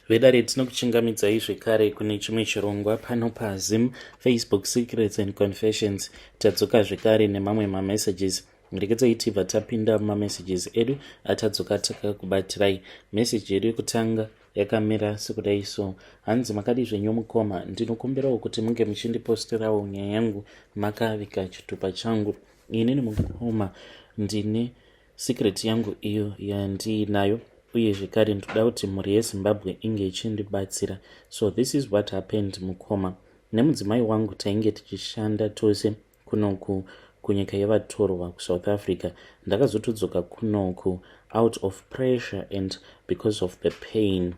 Vedare, tinokuchingamidzai zvekare kune chimwe chirongwa pano paZim Facebook Secrets and Confessions. Tadzoka zvekare nemamwe mamessages. Rekedzai tibva tapinda mumamessages edu atadzoka takakubatirai. Meseji yedu yekutanga yakamira sekudai so. Hanzi, "Makadi zvenyu mukoma? Ndinokumbirawo kuti munge muchindiposterawo nyaya yangu makaviga chitupa changu. Inini mukoma, ndine secret yangu iyo yandiinayo, uye zvekare ndoda kuti mhuri yeZimbabwe inge ichindibatsira. So this is what happened, mukoma. Nemudzimai wangu tainge tichishanda tose kunoku kunyika yevatorwa, kuSouth Africa. Ndakazotodzoka kunoku out of pressure and because of the pain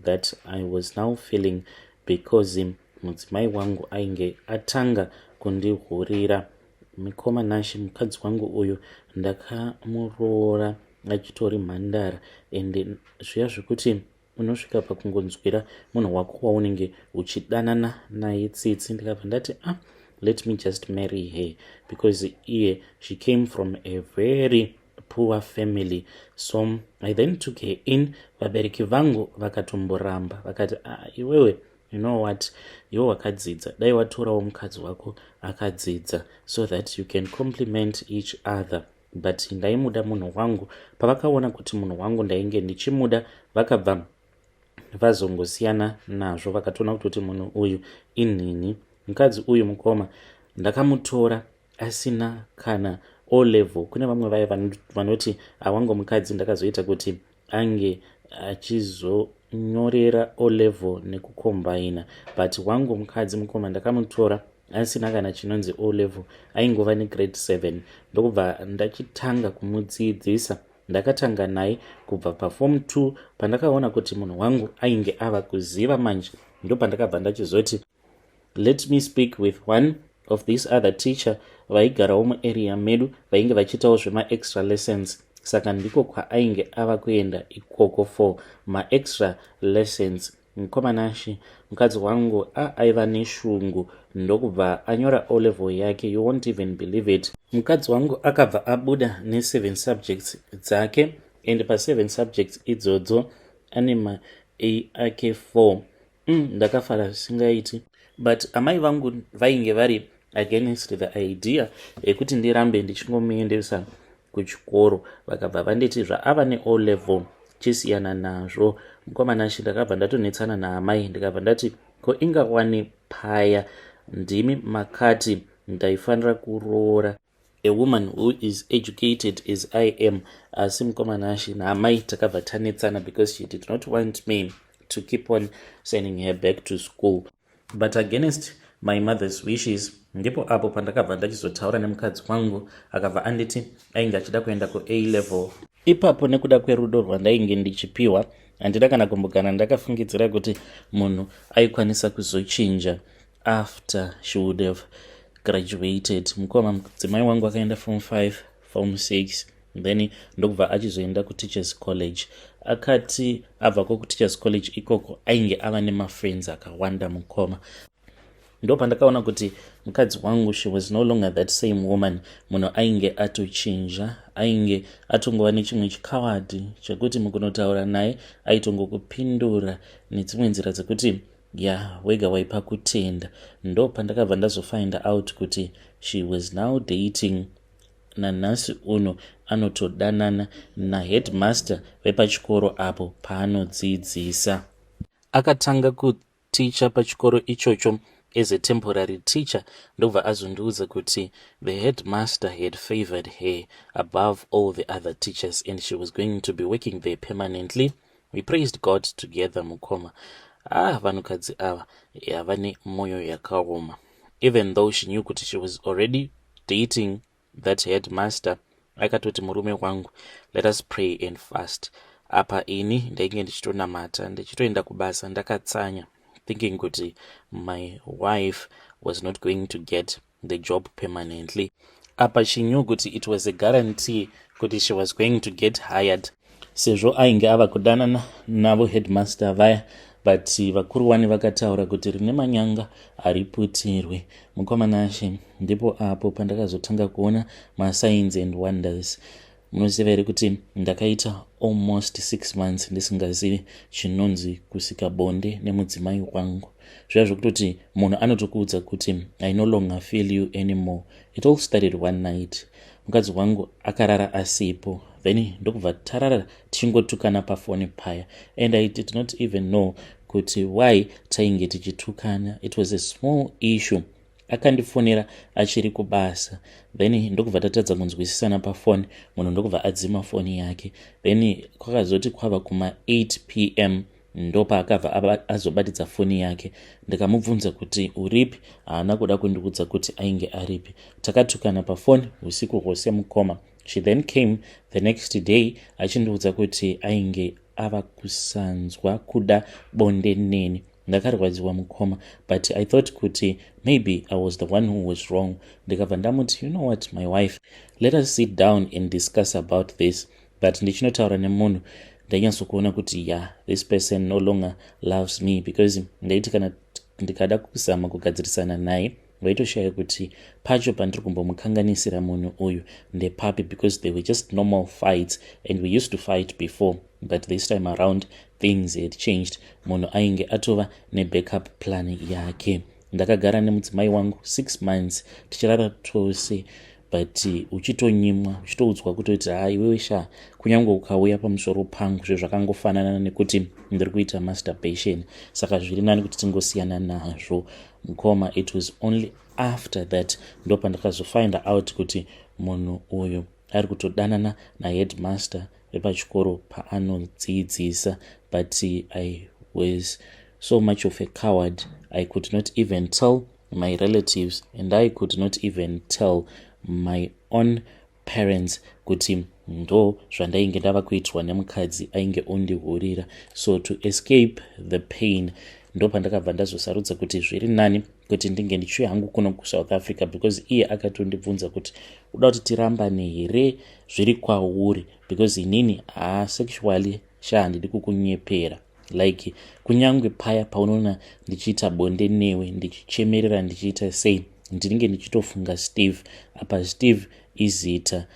that I was now feeling, because mudzimai wangu ainge atanga kundihurira. Mukoma Nashe, mukadzi wangu uyu ndakamuroora achitori mhandara, ende zviya zvekuti unosvika pakungonzwira munhu wako waunenge uchidanana naye tsitsi, ndikabva ndati, 'Ah, let me just marry her,' because iye she came from a very poor family. So I then took her in. Vabereki vangu vakatomboramba, vakati, 'Ah, iwewe, you know what, iwe wakadzidza, dai watorawo mukadzi wako akadzidza so that you can compliment each other.' But ndaimuda munhu wangu. Pavakaona kuti munhu wangu ndainge ndichimuda, vakabva vazongosiyana nazvo, vakatoona kutoti munhu uyu inhini. Mukadzi uyu, mukoma, ndakamutora asina kana O level. Kune vamwe vaya vanoti awangu mukadzi ndakazoita kuti ange achizonyorera O level nekukombaina, but wangu mukadzi, mukoma, ndakamutora asina kana chinonzi O level, aingova negrade 7. Ndokubva ndachitanga kumudzidzisa. Ndakatanga naye kubva paform 2. Pandakaona kuti munhu wangu ainge ava kuziva manje, ndopandakabva ndachizoti, 'Let me speak with one of this other teacher vaigarawo muarea medu, vainge vachiitawo zvemaextra lessons.' Saka ndiko kwaainge ava kuenda ikoko for maextra lessons. Mukoma Nashe, mukadzi wangu aiva neshungu, ndokubva anyora O level yake. You won't even believe it, mukadzi wangu akabva abuda ne7 subjects dzake, and pa7 subjects idzodzo ane ma A ake 4. Ndakafara zvisingaiti, but amai vangu vainge vari against the idea yekuti ndirambe ndichingomuendesa kuchikoro. Vakabva vanditi, 'Zvaava neo level, chisiyana nazvo.' Mukoma Nashe, ndakabva ndatonetsana naamai. Ndikabva ndati, 'Ko ingawani paya ndimi makati ndaifanira kuroora a woman who is educated as I am?' Asi mukoma Nashe, naamai takabva tanetsana because she did not want me to keep on sending her back to school. But against my mother's wishes, ndipo apo pandakabva ndachizotaura nemukadzi wangu, akabva anditi ainge achida kuenda kua level. Ipapo, nekuda kwerudo rwandainge ndichipiwa, handina kana kumbogana ndakafungidzira kuti munhu aikwanisa kuzochinja after she would have graduated. Mukoma, mudzimai wangu akaenda form 5, form 6, then ndokubva achizoenda kuteachers college. Akati abvako kuteachers college ikoko, ainge ava nemafriends akawanda. Mukoma, ndo pandakaona kuti mukadzi wangu, she was no longer that same woman. Munhu ainge atochinja, ainge atongova nechimwe chikawadhi chekuti mukunotaura naye aitongokupindura nedzimwe nzira dzekuti ya wega waipa kutenda. Ndo pandakabva ndazofind out kuti she was now dating, nanhasi uno anotodanana naheadmaster vepachikoro apo paanodzidzisa. Akatanga kuticha pachikoro ichocho as a temporary teacher, ndobva azondiudza kuti the headmaster had favored her above all the other teachers and she was going to be working there permanently. We praised God together. Mukoma, ah, vanhukadzi ava vane mwoyo yakaoma. Even though she knew kuti she was already dating that headmaster, akatoti, 'Murume wangu, let us pray and fast.' Apa ini ndainge ndichitonamata, ndichitoenda kubasa ndakatsanya, thinking kuti my wife was not going to get the job permanently. Apa she knew kuti it was a guarantee kuti she was going to get hired, sezvo ainge ava kudanana navo headmaster vaya. But vakuru wani vakataura kuti rine manyanga hariputirwe. Mukoma Nashe, ndipo apo pandakazotanga kuona masigns and wonders. Munoziva here kuti ndakaita almost 6 months ndisingazivi chinonzi kusika bonde nemudzimai wangu? Zviya zvokutoti munhu anotokuudza kuti, "I no longer feel you anymore." It all started one night. Mukadzi wangu akarara asipo, then ndokubva tarara tichingotukana pafoni paya, and I did not even know kuti why tainge tichitukana. It was a small issue. Akandifonera achiri kubasa, then ndokubva tatadza kunzwisisana pafoni. Munhu ndokubva adzima foni yake. Then kwakazoti kwava kuma8 p.m. ndopaakabva azobatidza foni yake. Ndikamubvunza kuti uripi, haana kuda kundiudza kuti ainge aripi. Takatukana pafoni usiku hwose, mukoma. She then came the next day achindiudza kuti ainge ava kusanzwa kuda bonde neni. Ndakarwadziwa, mukoma, but I thought kuti maybe I was the one who was wrong. Ndikabva ndamuti, "You know what, my wife, let us sit down and discuss about this." But ndichinotaura nemunhu, ndainyatsokuona kuti yeah, this person no longer loves me, because ndaiti kana ndikada kuzama kugadzirisana naye, vaitoshaya kuti pacho pandiri kumbomukanganisira munhu uyu ndepapi, because they were just normal fights and we used to fight before, but this time around things had changed. Munhu ainge atova nebackup plan yake. Ndakagara nemudzimai wangu 6 months tichirara tose, but uchitonyimwa, uchitoudzwa kutoti, "Ha, iwewe sha, kunyange ukauya pamusoro pangu, zvo zvakangofanana nekuti ndiri kuita masturbation, saka zviri nani kuti tingosiyana nazvo." Mukoma, it was only after that ndo pandakazofind out kuti munhu uyu ari kutodanana naheadmaster vepachikoro paanodzidzisa. But I was so much of a coward, I could not even tell my relatives and I could not even tell my own parents kuti ndo zvandainge ndava kuitwa nemukadzi ainge ondihurira. So to escape the pain, ndo pandakabva ndazosarudza kuti zviri nani kuti ndinge ndichiuya hangu kuno kuSouth Africa, because iye akatondibvunza kuti, "Uda kuti tirambane here? Zviri kwauri, because inini haa, sexually sha, handidi kukunyepera. Like kunyange paya paunoona ndichiita bonde newe, ndichichemerera, ndichiita sei, ndinenge ndichitofunga Steve." Apa Steve izita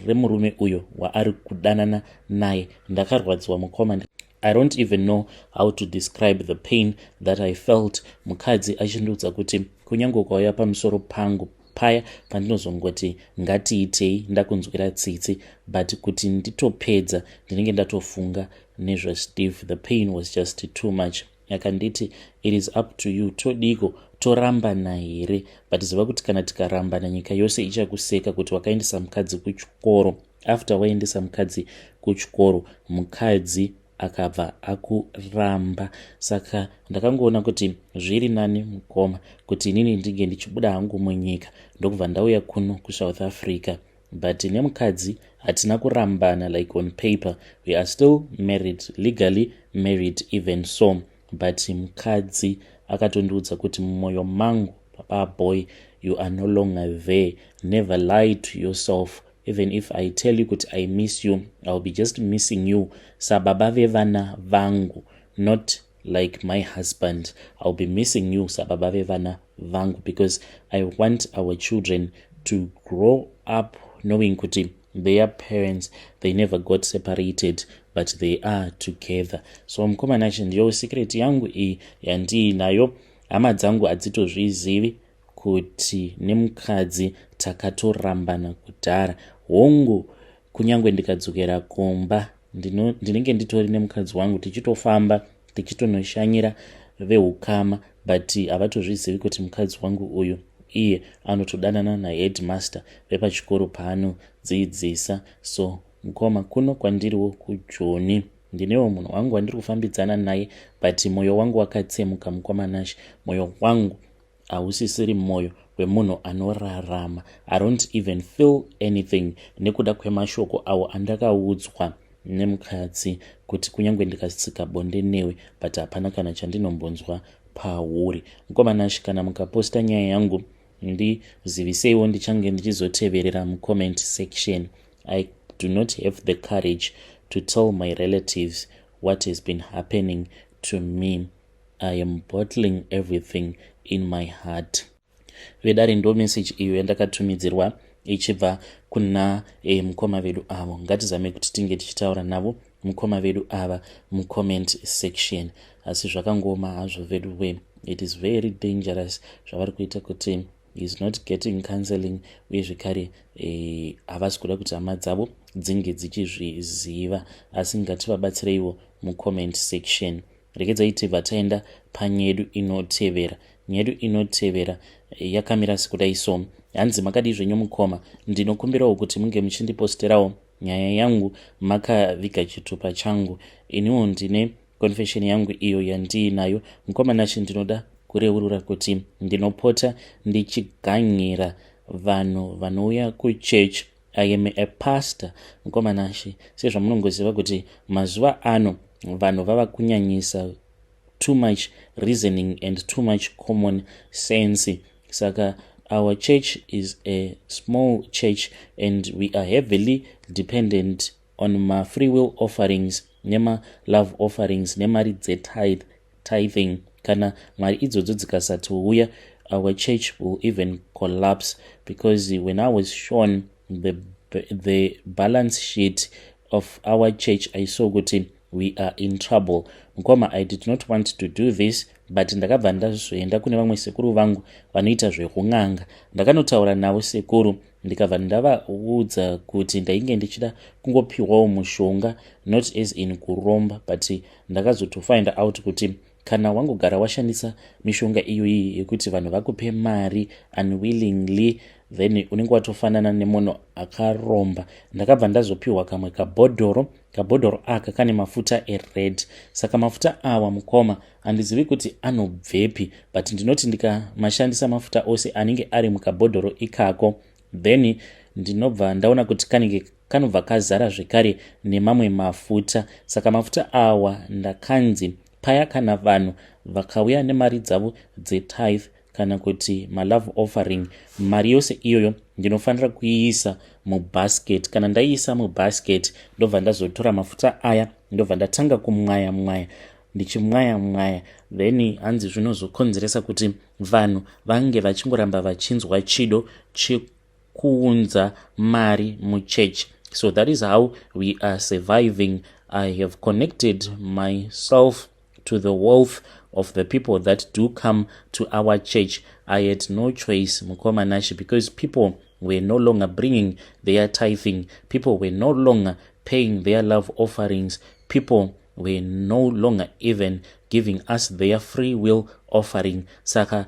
remurume uyo waari kudanana naye. Ndakarwadziwa, mukoma. I don't even know how to describe the pain that I felt, mukadzi achindiudza kuti kunyange ukauya pamusoro pangu paya pandinozongoti ngatiitei, ndakunzwira tsitsi, but kuti nditopedza ndinenge ndatofunga nezvaSteve. The pain was just too much. Akanditi, "It is up to you. Todiko? Torambana here? But ziva kuti kana tikarambana, nyika yose ichakuseka kuti wakaendesa mukadzi kuchikoro. After waendesa mukadzi kuchikoro, mukadzi akabva akuramba." Saka ndakangoona kuti zviri nani, mukoma, kuti inini ndinge ndichibuda hangu munyika, ndokubva ndauya kuno kuSouth Africa. But nemukadzi hatina kurambana like on paper. We are still married, legally married even so, but mukadzi akatondiudza kuti, "Mumwoyo mangu, papa boy, you are no longer there. Never lie to yourself. Even if I tell you kuti I miss you, I will be just missing you sababa vevana vangu, not like my husband. I'll be missing you sababa vevana vangu, because I want our children to grow up knowing kuti their parents, they never got separated, but they are together." So mukoma Nashe, ndiyo secret yangu iyi yandiinayo. Hama dzangu hadzitozvizivi kuti nemukadzi takatorambana kudhara. Hongu, kunyange ndikadzokera kumba, ndinenge nditori nemukadzi wangu, tichitofamba, tichitonoshanyira veukama, but havatozvizivi kuti mukadzi wangu uyu iye anotodanana naheadmaster vepachikoro paanodzidzisa. So mukoma, kuno kwandiriwo kuJoni, ndinewo munhu wangu wandiri kufambidzana naye, but mwoyo wangu wakatsemuka, mukoma Nashe. Mwoyo wangu hausisiri mwoyo wemunhu anorarama. I don't even feel anything nekuda kwemashoko awo andakaudzwa nemukadzi kuti kunyange ndikatsika bonde newe, but hapana kana chandinombonzwa pauri. Mukoma Nashe, kana mukaposta nyaya yangu, ndiziviseiwo, ndichange ndichizoteverera mucomment section. I do not have the courage to tell my relatives what has been happening to me. I am bottling everything in my heart. Vedare, ndo message iyo yandakatumidzirwa Ichibva kuna mukoma vedu avo. Ngatizame kuti tinge tichitaura navo mukoma vedu ava mucomment section. Asi zvakangoma hazvo vedu we, it is very dangerous zvavari kuita, kuti is not getting counseling, uye zvekare havasi kuda kuti hama dzavo dzinge dzichizviziva. Asi ngativabatsireiwo mucomment section. Regedzai tibva taenda panyedu inotevera. Nyedu inotevera yakamira sekudai so. Hanzi, "Makadii zvenyu mukoma? Ndinokumbirawo kuti munge muchindiposterawo nyaya yangu makaviga chitupa changu. Iniwo ndine confession yangu iyo yandiinayo. Mukoma Nashe, ndinoda kureurura kuti ndinopota ndichiganyira vanhu vanouya kuchurch. I am a pastor, mukoma Nashe. Sezvamunongoziva kuti mazuva ano vanhu vava kunyanyisa too much reasoning and too much common sense. Saka our church is a small church and we are heavily dependent on mafree will offerings nema-love offerings nemari dzetithe, tithing. Kana mari idzodzo dzikasatiuya, our church will even collapse, because when I was shown the balance sheet of our church, I saw kuti we are in trouble. Mukoma, I did not want to do this, but ndakabva ndazoenda kune vamwe sekuru vangu vanoita zvekun'anga. Ndakanotaura navo sekuru, ndikabva ndavaudza kuti ndainge ndichida kungopiwawo mushonga, not as in kuromba, but ndakazotofind out kuti kana wangogara washandisa mishonga iyoyi yekuti vanhu vakupe mari unwillingly, then unenge watofanana nemunhu akaromba. Ndakabva ndazopiwa kamwe kabhodhoro. Kabhodhoro aka kane mafuta ered. Saka mafuta awa, mukoma, handizivi kuti anobvepi, but ndinoti ndikamashandisa mafuta ose anenge ari mukabhodhoro ikako, then ndinobva ndaona kuti kanenge kanobva kazara zvekare nemamwe mafuta. Saka mafuta awa, ndakanzi paya kana vanhu vakauya nemari dzavo dzetithe kana kuti malove offering, mari yose iyoyo ndinofanira kuiisa mubasket. Kana ndaiisa mubasket, ndobva ndazotora mafuta aya, ndobva ndatanga kumwaya mwaya. Ndichimwaya mwaya, then hanzi zvinozokonzeresa kuti vanhu vange vachingoramba vachinzwa chido chekuunza mari muchurch. So that is how we are surviving. I have connected myself to the wealth of the people that do come to our church. I had no choice, mukoma Nashe, because people were no longer bringing their tithing, people were no longer paying their love offerings, people were no longer even giving us their free will offering. Saka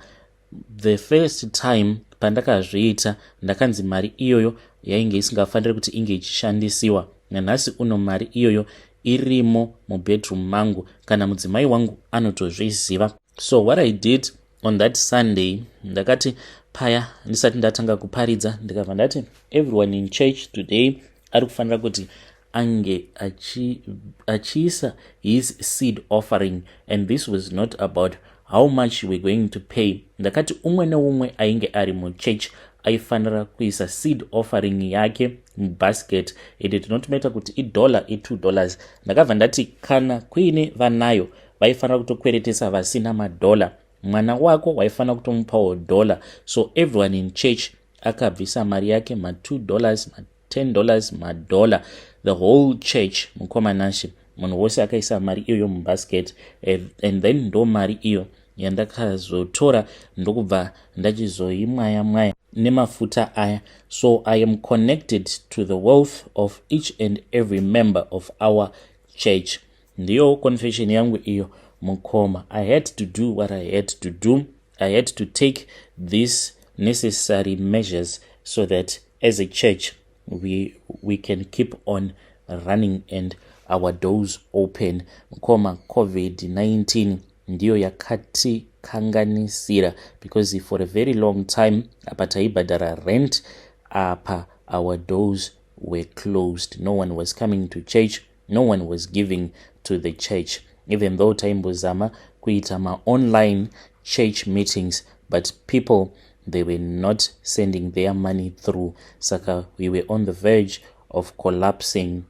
the first time pandakazviita, ndakanzi mari iyoyo yainge isingafaniri kuti inge ichishandisiwa. Nanhasi uno mari iyoyo irimo mubedroom mangu, kana mudzimai wangu anotozviziva. So what I did on that Sunday, ndakati paya ndisati ndatanga kuparidza, ndikabva ndati everyone in church today ari kufanira kuti ange achiisa his seed offering. And this was not about how much we're going to pay. Ndakati umwe neumwe ainge ari muchurch aifanira kuisa seed offering yake mubasket. It did not matter kuti idollar, i$2. Ndakabva ndati kana kuine vanayo, vaifanira kutokweretesa vasina madollar. Mwana wako waifanira kutomupawo dollar. So everyone in church akabvisa mari yake, ma$2, ma$10, madollar, the whole church, mukoma Nashe. Munhu wose akaisa mari iyoyo mubasket, and then ndo mari iyo yandakazotora, ndokubva ndachizoimwaya mwaya nemafuta aya. So I am connected to the wealth of each and every member of our church. Ndiyo confession yangu iyo, mukoma. I had to do what I had to do. I had to take these necessary measures so that as a church we can keep on running and our doors open. Mukoma, COVID-19 ndiyo yakatikanganisira, because for a very long time apa taibhadhara rent, apa our doors were closed. No one was coming to church, no one was giving to the church, even though taimbozama kuita maonline church meetings, but people, they were not sending their money through. Saka we were on the verge of collapsing.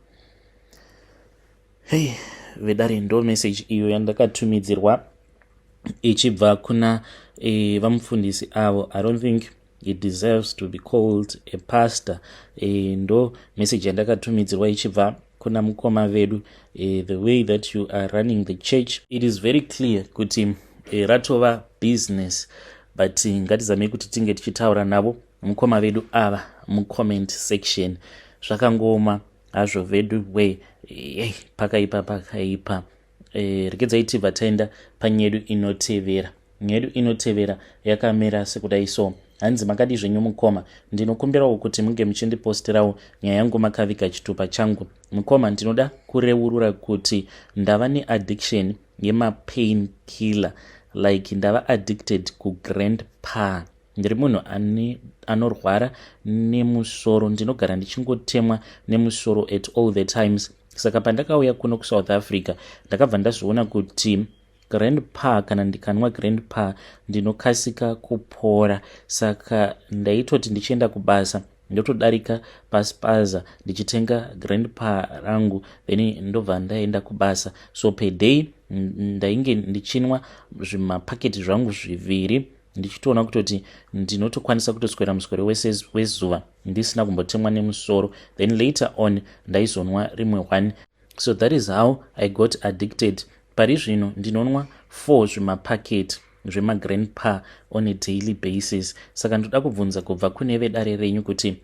Hey, vedare, ndo message iyo yandakatumidzirwa ichibva kuna vamufundisi avo. I don't think He deserves to be called a pastor. Ndo message yandakatumidzirwa ichibva kuna mukoma vedu. The way that you are running the church, it is very clear kuti ratova business, but ngatizamei kuti tinge tichitaura navo mukoma vedu ava mucomment section. Zvakangoma hazvo vedu we. Hey, pakaipa, pakaipa. Regedzai tibva taenda panyedu inotevera. Nyedu inotevera yakamira sekudai so. Hanzi, "Makadi zvenyu mukoma? Ndinokumbirawo kuti munge muchindiposterawo nyaya yangu makaviga chitupa changu. Mukoma, ndinoda kureurura kuti ndava neaddiction yemapain killer, like ndava addicted kuGrand Pa. Ndiri munhu anorwara nemusoro. Ndinogara ndichingotemwa nemusoro at all the times. Saka pandakauya kuno kuSouth Africa, ndakabva ndazviona kuti Grand Pa, kana ndikanwa Grand Pa, ndinokasika kupora. Saka ndaitoti ndichienda kubasa, ndotodarika paspaza ndichitenga Grand Pa rangu, then ndobva ndaenda kubasa. So per day ndainge ndichinwa zvimapaketi zvangu zviviri, ndichitoona kutoti ndinotokwanisa kutoswera muswero wese wezuva ndisina kumbotemwa nemusoro. Then later on ndaizonwa rimwe one. So that is how I got addicted. Pari zvino ndinonwa 4 zvimapaketi zvemaGrand Pa on a daily basis. Saka ndoda kubvunza kubva kune vedare renyu kuti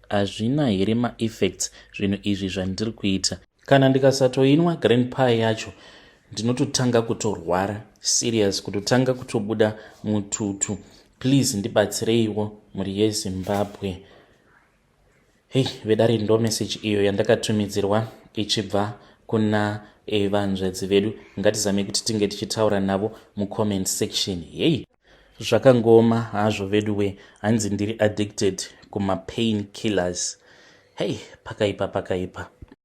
hazvina here maeffects zvinhu izvi zvandiri kuita? Kana ndikasatoinwa Grand Pa yacho, ndinototanga kutorwara serious, kutotanga kutobuda mututu. Please ndibatsireiwo, mhuri yeZimbabwe." Hei vedare, ndo meseji iyo yandakatumidzirwa ichibva kuna vanzvadzi vedu. Ngatizamei kuti tinge tichitaura navo mucomment section. Hei, zvakangoma hazvo vedu we. Hanzi ndiri addicted kumapain killers. Hei, pakaipa, pakaipa.